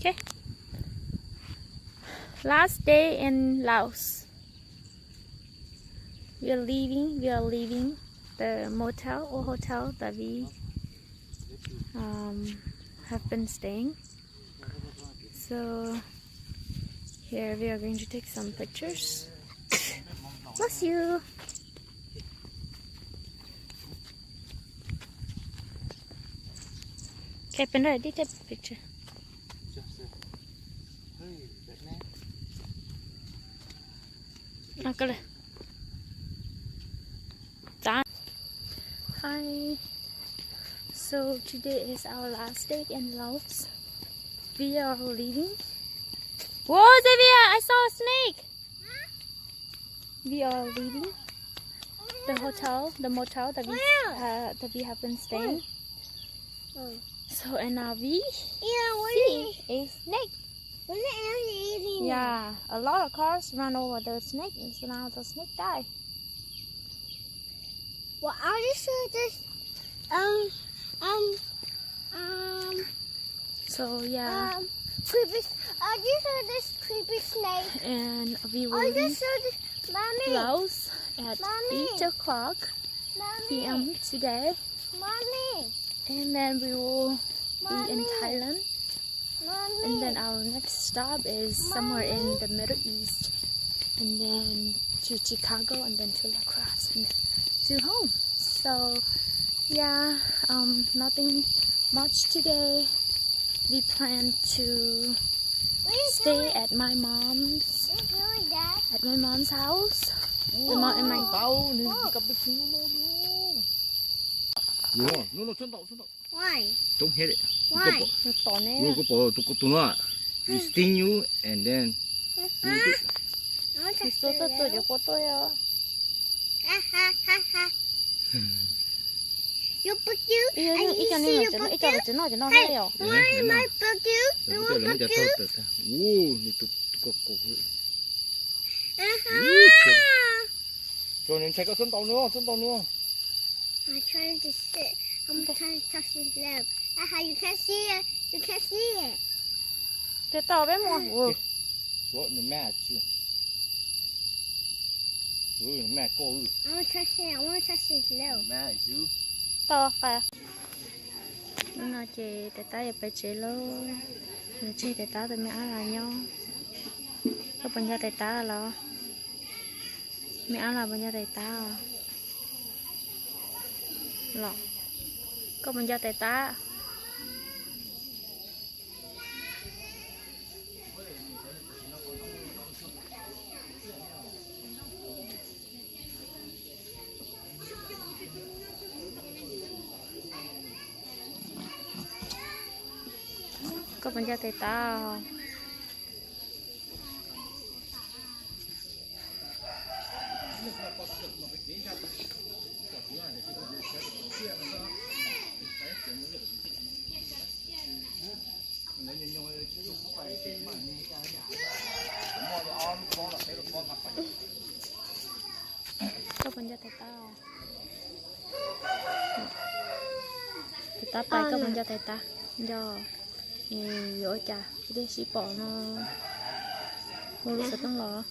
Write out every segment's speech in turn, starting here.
Okay. Last day in Laos. We are leaving. We are leaving the motel or hotel that we um, have been staying. So here we are going to take some pictures. Bless you. Okay, pin right, take a picture. Nó có đây. Chán. Hi. So today is our last day in Laos. We are leaving. Whoa, Xavier, I saw a snake. We are leaving the hotel, the motel that we uh, that we have been staying. So and now we see a snake. Yeah, a lot of cars run over the snake, and so now the snake die. Well, I'll just show this. Um, um, um. So yeah. Um, creepy. I'll just show this creepy snake. And we will leave Laos at eight o'clock p.m. today. Mommy. And then we will be in Thailand. And then our next stop is somewhere in the Middle East. And then to Chicago and then to La Crosse and to home. So yeah, um, nothing much today. We plan to stay at my mom's at my mom's house. At my, at my Why? Why? Tus koj pom, tus koj tus no, it sting you and then you do. Tus xua txoj tua cov kua tuaj os. Ib co neeg no, ib co los tsev noj cov no na yom. Ua, nws tus koj kua. Tso nws ntshai koj txhob ntaus nws, txhob ntaus nws. I'm trying to sit. I'm trying to touch his leg. Aha, you can't see it. You can't see it. Tes tau peb mus. Ua, nws mad at you. Ua, nws mad koj. I want to touch him. I want to touch his leg. Mad at you. Tau qas. Hnub no ces tais tab yuav pais tsev lauj. Nws tseg tais tab tus me ab las nyob. Koj puas nco tais tab los? Me ab las puas nco tais tab los? Koj puas nco tais tab? Koj puas nco tais tab? Koj puas nco tais tab? Tais tab pais, koj puas nco tais tab? Nco. Yuav ua cas thiaj sib pom no? Hu lub xov tooj los.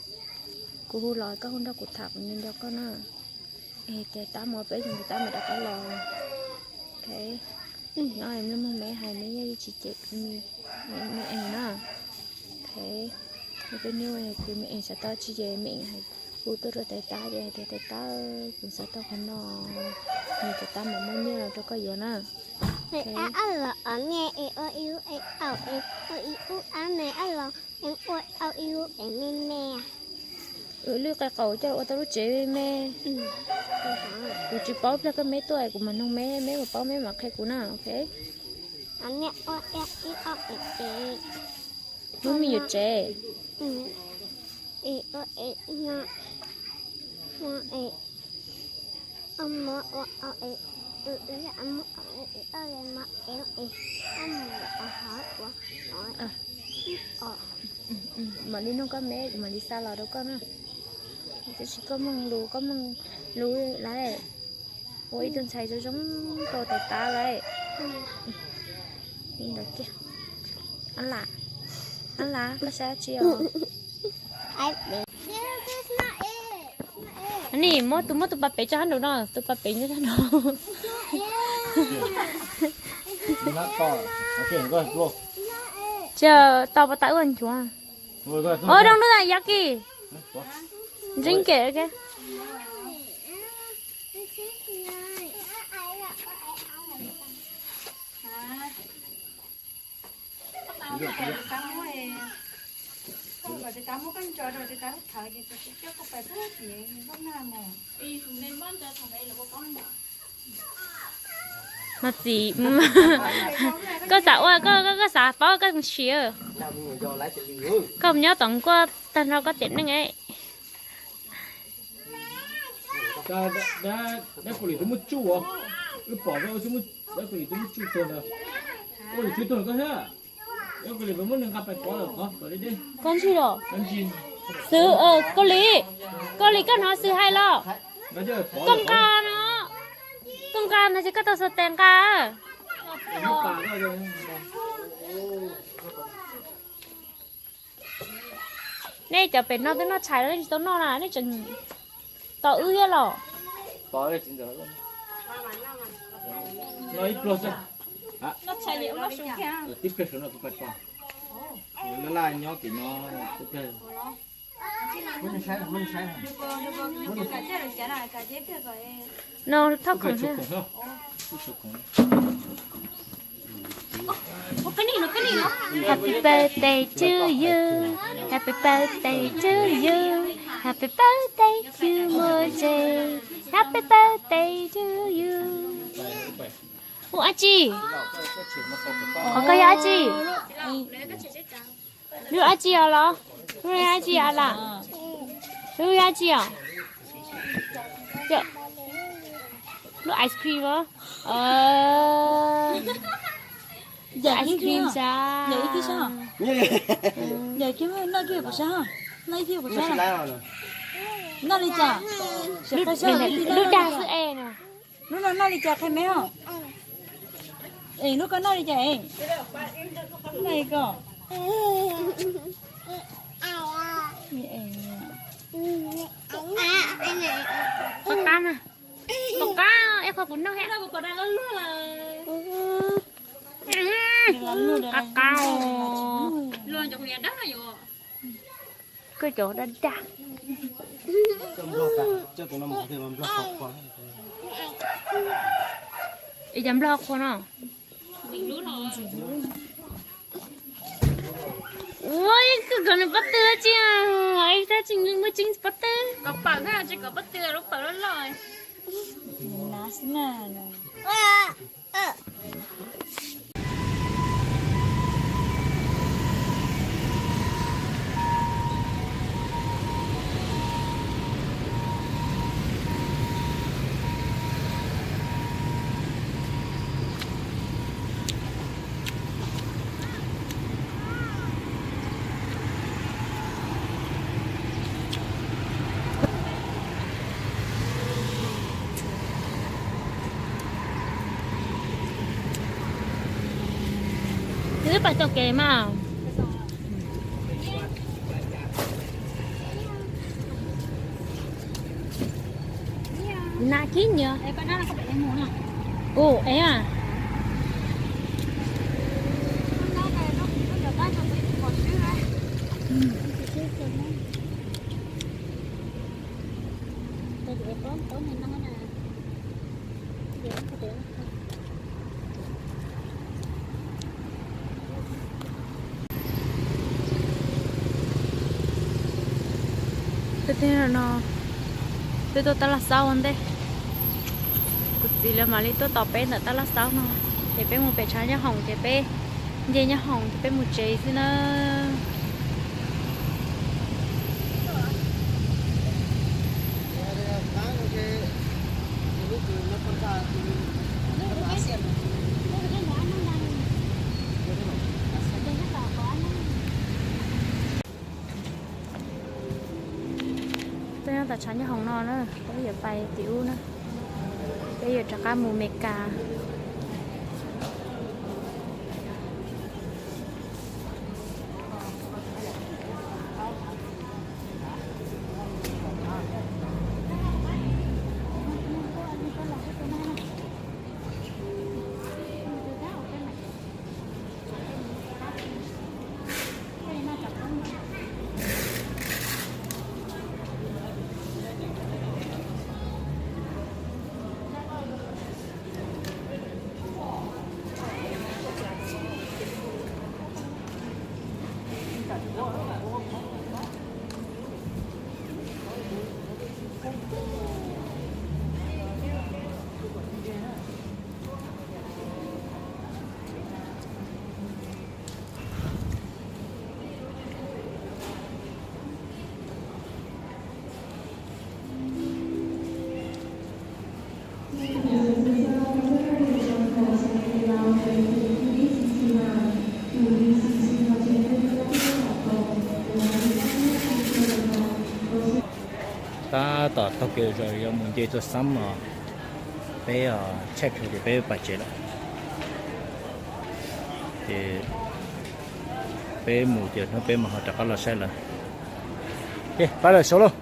Kuv hu los koj hu nrog kuv tham, kuv nco nco koj na. Es tais tab mus peb xyoos tais tab mam rov qab los. Ok. Nyob me muag me hais me yeej tsis cem me, me ees na. Ok. Peb nyob ces me ees xav tau tsis ces me ees hais hu tuaj rau tais tab ces hais tias tais tab, kuv xav tau qhov no. Nws tais tab mam muab nyiaj los rau koj yuav na. Ab los ob me es ua ib ub es au es ua ib ub ab me ab los es ua au ib ub es me me. Lwj qe qaum coj los ua tau lub tsev me me. Kuv tsis paub pliag koj meb tuaj kuv mam noog meb, meb mam paub meb mam qhia kuv na, ok. Lub me nyuam tsev. Mam li noog koj meb, kuv mam li xa los rau koj na. Tab sis koj mloog lus, koj mloog lus lawm. Ua ib tug ntxhais zoo zoo rau tais tab lawm. Li ntawd kiag. Ab lam. Koj saib tsi os? Nim muab tus, muab tus pas pem tso sab nraud no, tus pas pem nyob sab nraud. Tsis tau pas tas ua nchuav. Ua zoo nub yab kis. Ntseeb kev. Mas txiv, koj xav ua, koj, koj xav paub koj mus siv. Koj mus nyob tom nkuaj tag nrho koj tiam neej es. Dab Kaus Lim twb muab tsuj os. Wb pom dab Kaus Lim twb muab tsuj tuag ntawd. Ua li tsuj tuag koj thiab. Dab Kaus Lim muab nws nqa pais pov lawm qhov kom deb deb. Koj ntshis los? Xwb, Kaus Lim, Kaus Lim koj hnov Xwb hais los? Koj nqa no, koj nqa no ces koj tau xav tes nqa. Nej cov pem no twb noj tshais los nej tsis tau noj na, nej tseem tos wb thiab los? No thauj khoom thiab. Happy birthday to you. Happy birthday to you. Happy birthday to Muaj Tsev. Happy birthday to you. Ub, dab tsi? Qhov ko yog dab tsi? Lub dab tsi os los? Lub dab tsi os los? Lub dab tsi os? Lub ice cream os? Ice cream sas. Noj li cas? Lub dag xwb es no. Lub no noj li cas qhia me os? Es lub koj noj li cas es? Noj li ko. Qab qab na. Qab qab, ib qho kuv noj thiab. Qab qab. Koj cov dag dag. Es cov nplog qhua no. Ua, koj kov nws pob tw dab tsi? Tab tsis muaj tseeb pob tw. Kov pawm thiab tsis kov pob tw, lub pawm loj loj. Nws twb pais tau kev mas. Nas khib nyiab. Kuv ev mas. Peb teb no, peb tuaj tab laj xaub ua ntej. Kuv txiv lawv mam li tuaj tos peb ntawm tab laj xaub no, ces peb mus pem tshav nyob hoom ces peb nce nyob hoom ces peb mus tsev xwb na. Peb nyob tom tshav nyob hoom no na, peb yuav pais tim ub na, peb yuav rov qab mus Meskas. Tab tom taug kev zos yuav mus nce tuaj xab os. Peb tshaib plhu ces peb pais tsev lawm. Ces peb mus ces hnub peb mam ho rov qab los saib lawm. Pab lawm sau lauj.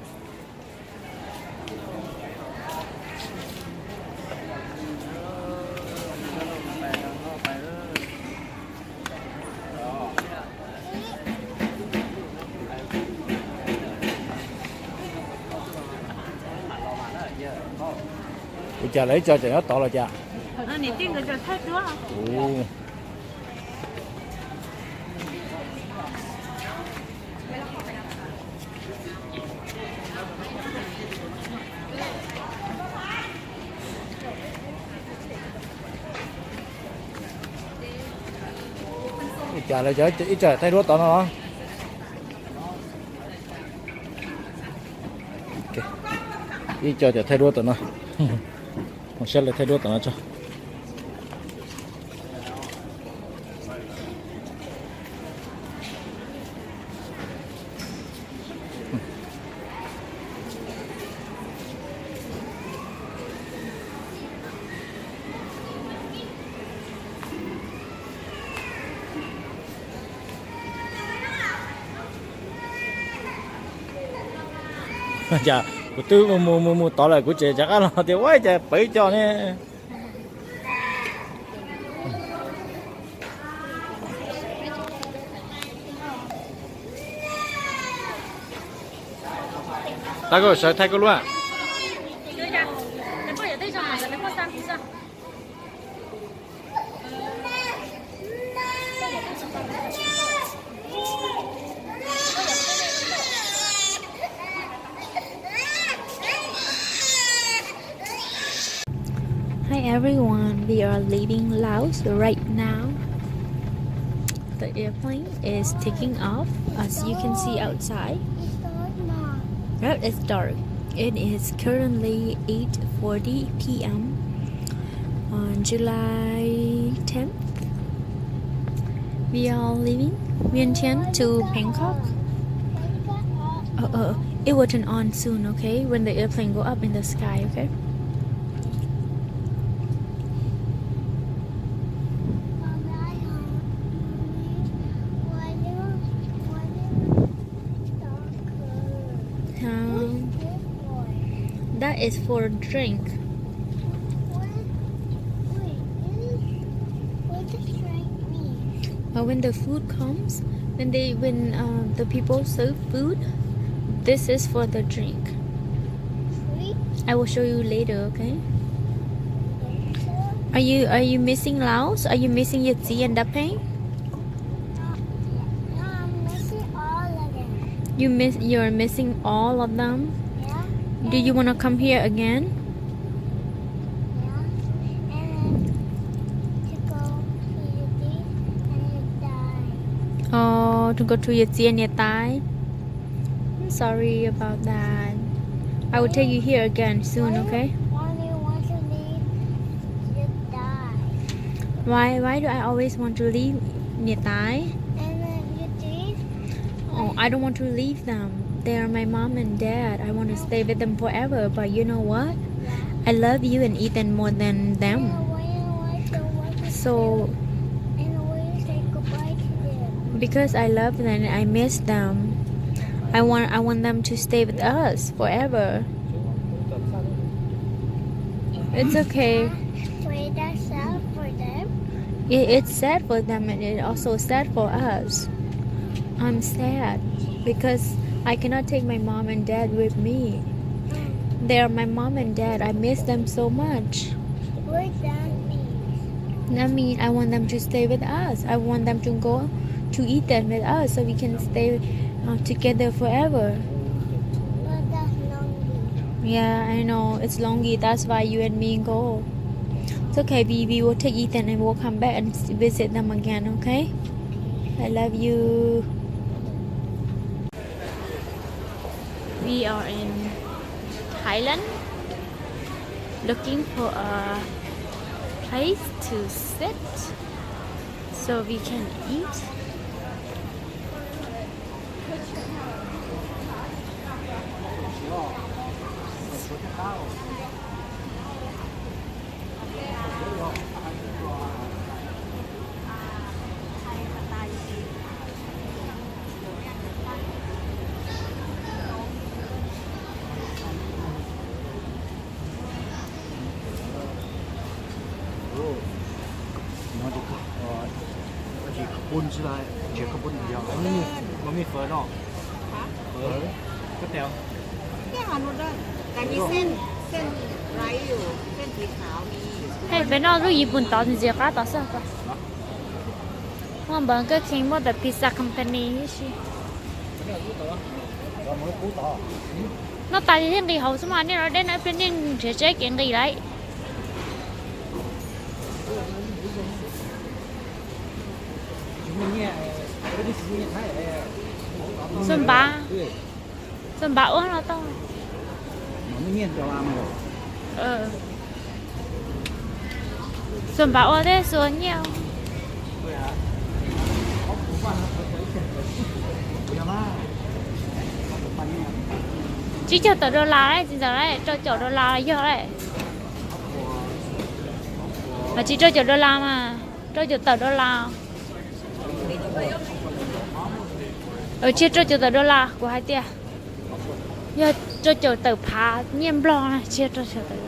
Ua cas lawv ib co tseem nyob tod los cas? Ua cas lawv cov ib co thaij duab tod no los? Ib co cov thaij duab tom no. Mus saib lawv thaij duab tom no tso. Cas kuv twb mus mus mus tod lawm kuv tseem rov qab los tias ua cas pawv co ne. Tab koj sawv thaij koj lub. Hi everyone, we are leaving Laos right now. The airplane is taking off, as you can see outside. Yep, it's dark. It is currently eight forty p m on July tenth. We are leaving Vientiane to Bangkok. Oh, oh, it will turn on soon, okay? When the airplane go up in the sky, okay? Um, that is for drink. What, wait, what does drink mean? Uh, when the food comes, when they, when uh, the people serve food, this is for the drink. Drink? I will show you later, okay? Later? Are you, are you missing Laos? Are you missing your Tzi and Dapeng? No, no, I'm missing all of them. You miss, you're missing all of them? Yeah. Do you wanna come here again? Yeah. And then to go to your Tzi and your Dai. Oh, to go to your Tzi and your Dai? I'm sorry about that. I will take you here again soon, okay? Why do you want to leave your Dai? Why, why do I always want to leave Nitai? And then you did? Oh, I don't want to leave them. They are my mom and dad. I want to stay with them forever. But you know what? Yeah. I love you and Ethan more than them. And why, why, so why do you So, and why you say goodbye to them? Because I love them and I miss them. I want, I want them to stay with us forever. It's okay. Wait, that's sad for them? It, it's sad for them and it's also sad for us. I'm sad because I cannot take my mom and dad with me. They are my mom and dad. I miss them so much. What that means? That means I want them to stay with us. I want them to go to Ethan with us so we can stay uh, together forever. But that's lonely. Yeah, I know. It's lonely. That's why you and me go. It's okay. We, we will take Ethan and we'll come back and s- visit them again, okay? I love you. We are in Thailand looking for a place to sit so we can eat. Hej, peb noj lub yim pus tod ntxiv qab tod xwb. Muaj Burger King, muaj the pizza company ib si. Noj tas thiaj nqis hauv xwb mas, nej los deb no ib pliag nej nrhiav tsev kev nqis lawm. Xuab npav, xuab npav ua no tau. Xuab npav ua thiab xuab nyiaj. Tsib caug tawm dollar lawm, tsis ntxaws lawm, rau caum dollar yog lawm. Mas tsis rau caum dollar mas, rau caum tawm dollar. Tsis yog rau caum tawm dollar, kuv hais tias yog rau caum tawm phav nyiaj Nplog na, tsis yog rau caum tawm.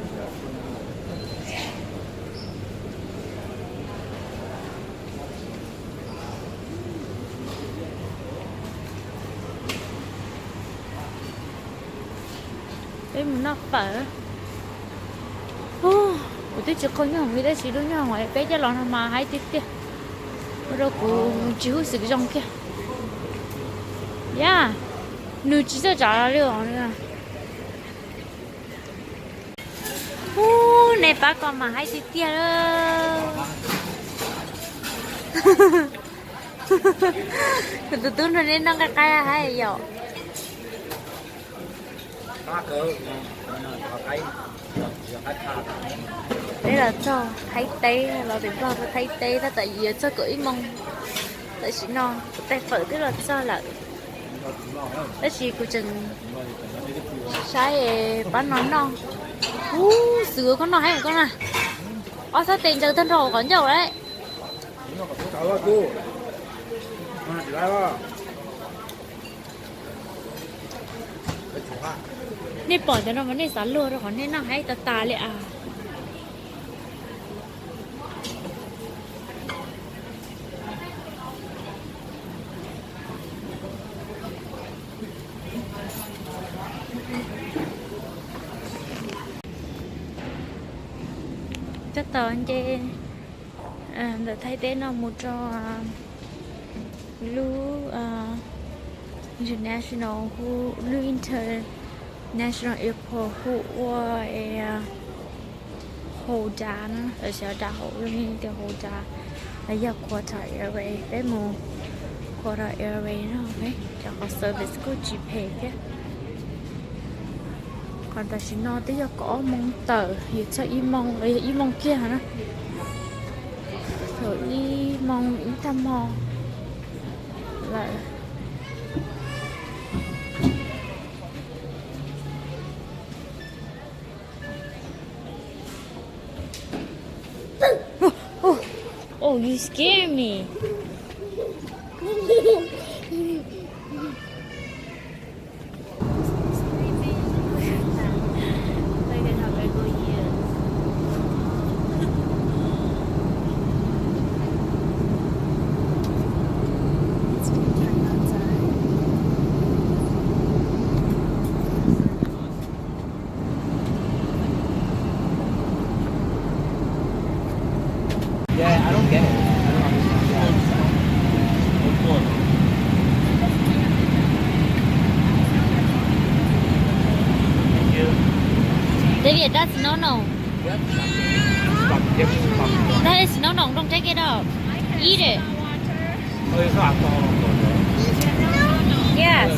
Peb mus noj fawm. Kuv twb tsis qaug nyob hauv li tab sis lub nyob hauv peb coj los no mas haib tiag tiag. Ua rau kuv tsis hub xwm zoo kiag. Yam, nws tsis txawj tsav li os. Ub, nej pab ko mas haib tiag tiag. Kuv tus tub nrog nej noj nqaij qaib haib yom. Peb los txog Thaib teb, los tim Nplog rau Thaib teb tab tom yuav txog kaum ib moos. Tam sim no kuv tais fawm twb los txog lawm, tab sis kuv tseem saib pab no noj. Ub, xwm koj noj haib koj na. Ob sab tes ntsaws tag nrho qhov ncauj lawm. Nej pom cov no mas nej xav luag rau qhov nej noj haib tas tas li as. Tab tom nce ntawm Thaib teb no mus rau lub international, lub international airport hu ua Hoo Dai na, lawv siv Hoo Dai, Hoo Dai, los yog Qatar Airways, peb mus Qatar Airways no, cov qhov service kuj tsis phem thiab. Qhov tam sim no twb yog kaum ob moos tawm, yuav txog ib moos los yog ib moos kiag na. Thaum ib moos ib tag hmo lawm. Oh, oh, oh, you scare me. Yeah, I don't get it. I don't understand. Yeah. Of course. Maybe that's no no. That is no no. Don't take it out. Eat it. Yes.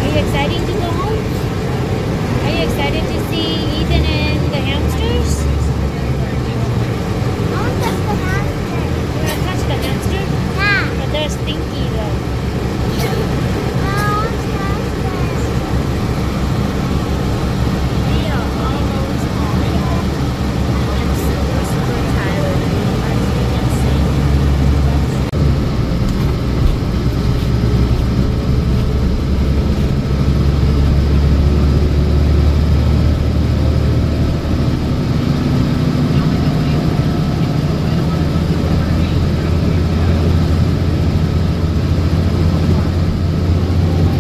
Are you excited to go home? Are you excited to see Ethan and the hamsters? I want to touch the hamster. You want to touch the hamster? Yeah. But they're stinky though. I want to touch them. We are almost home. I'm super, super tired, as you can see.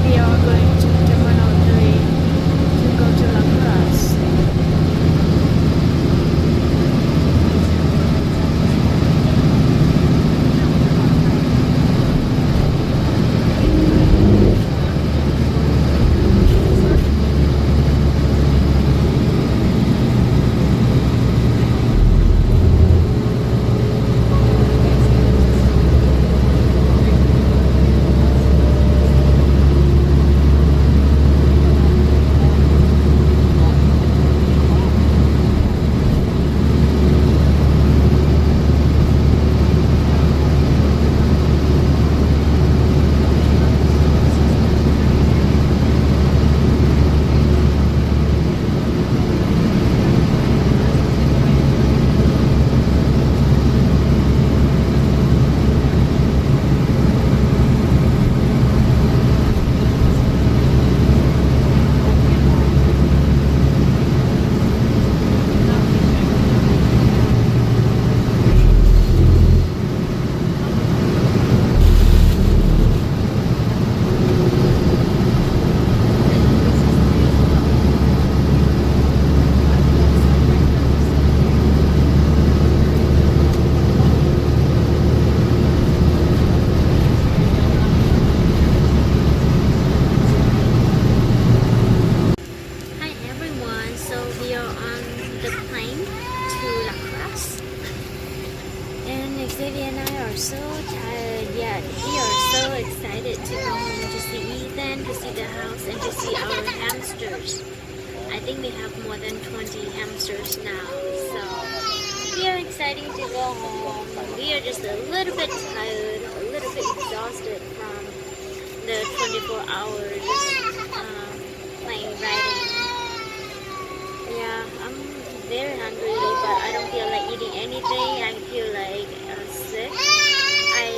We are going to Terminal three to go to La Crosse. Hi everyone, so we are on the plane to La Crosse. And Xavier and I are so tired, yet we are so excited to go home to see Ethan, to see the house, and to see our hamsters. I think we have more than twenty hamsters now, so we are excited to go home. We are just a little bit tired, a little bit exhausted from the twenty-four hours, um, plane riding. Yeah, I'm very hungry, but I don't feel like eating anything. I feel like, uh, sick. I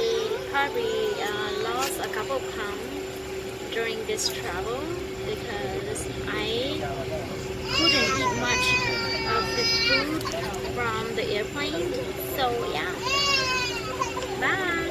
probably, uh, lost a couple pounds during this travel because I couldn't eat much of the food from the airplane. So yeah, bye.